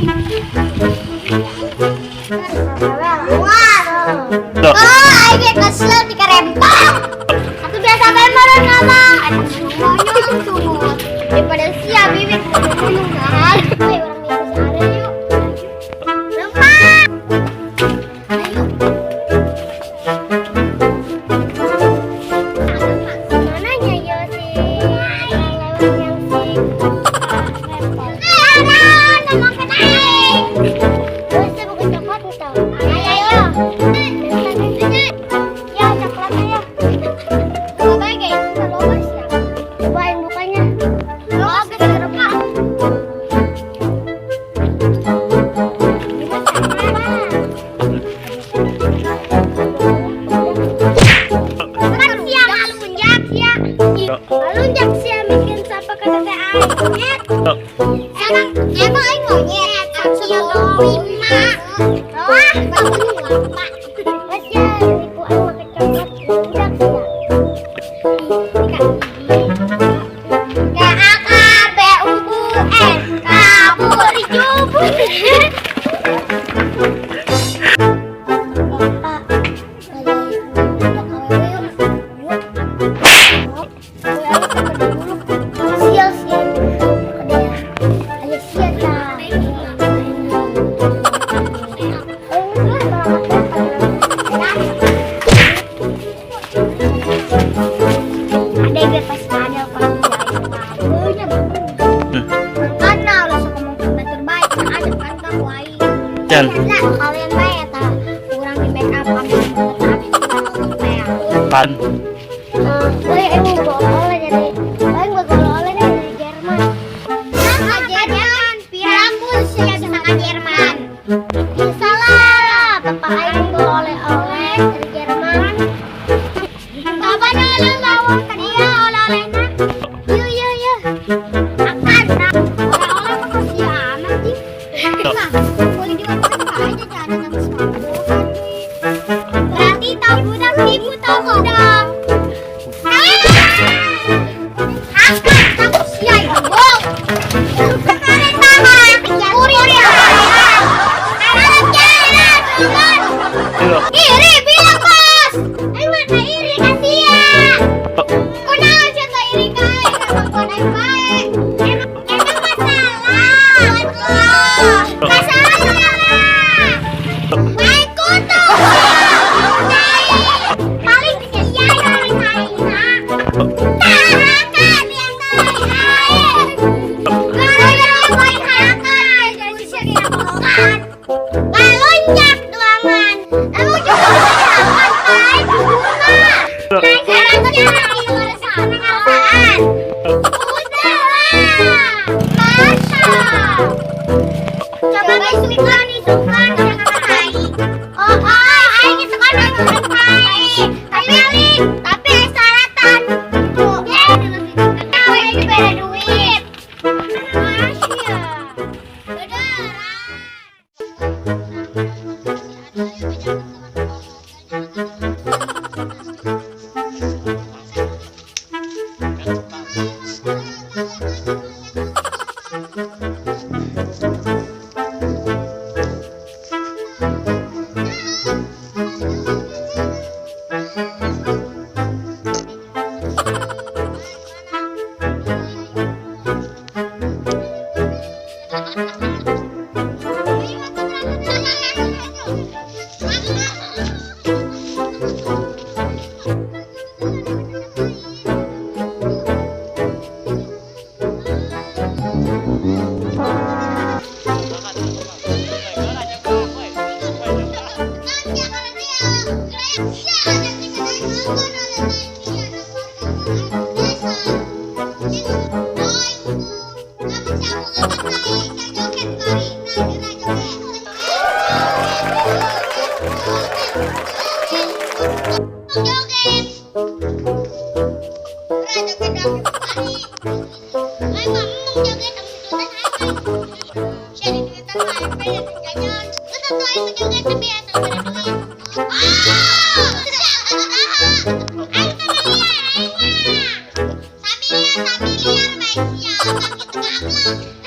Wah, aing kesel dikerempong. Aku biasa bae meureun ngomong. Eta monyong sungut. Daripada sia bibit ngomong nahan. Hei, urang nipu si Ariel yuk. Lempar. Ayo. Mana nya ya si lewat yang si rempong. Ada, ngomong ke aing. Terus saya buka coklat gitu. Ayo, ayo. Ya, coklatnya ya. Coba guys, kalau ya. Cobain bukanya. Oh, geus gerepak. Kan sia ngalunjak sia. Ngalunjak sia bikin siapa ke teteh aing. Nyet. Emang emang aing monyet. 1, 5. Wah, bangun lama. Mas ya, nipu aing make coklat budak sia. K A K B U U N kabur jubur. Bapak, budak awewe yuk. Yuk. Sial sial. Ayo sial tah. Ada yang pasti ada pasti ada. Makana ulah sok ngomong ke batur bae, ada kan ka ku aing. Can. Lah, kalian bae eta urang di make up ambil Pan. Euy, aing mau bawa oleh dari aing bawa oleh dari Jerman. Nah, Jerman, piraku sia bisa ka Jerman. Bisa lah, bapak aing bawa oleh-oleh dari Jerman. Bapak dulu bawa ke dia oleh-olehna. Yuk, yuk, yuk. Akan, nah. Oleh-oleh mah kasihan anjing. Nah, boleh di warung aja jalan sama semabuk. Berarti tahu budak tipu tahu budak. Akan kamu sia ibu. Iri bilang bos. Aing mah teh iri ka sia. Kunaon sia teh iri ka aing kemampuan aing bae. Emang emang masalah. Masalah. Baik kutu. Paling sia yang aing. Tahakan yang aing. Gara-gara aing hakan. Jadi sia dinapokan. Ngalonjak duangan. Emang juga hakan bae kuduna. Sekarang aing ngerasa ngarasaan. Udah lah. Masa. Coba isukan isukan jangan aing. Oh, oh, aing isukan isukan aing. Tapi aing, tapi aing syaratan. Tuh, ya, tahu aing dibere duit. Asia. Beneran.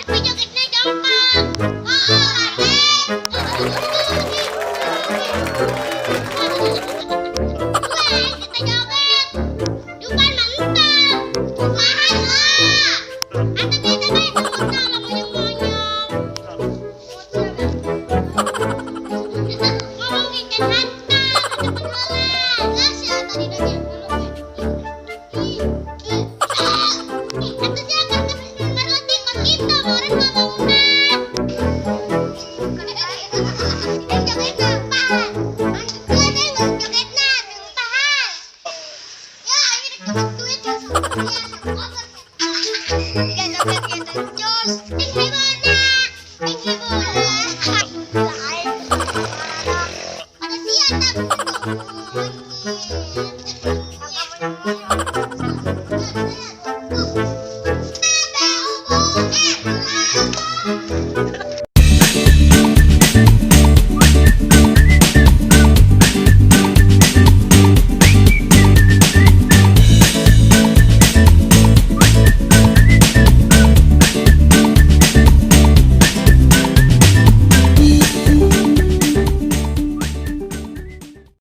Tapi jogetnya gampang. Cing.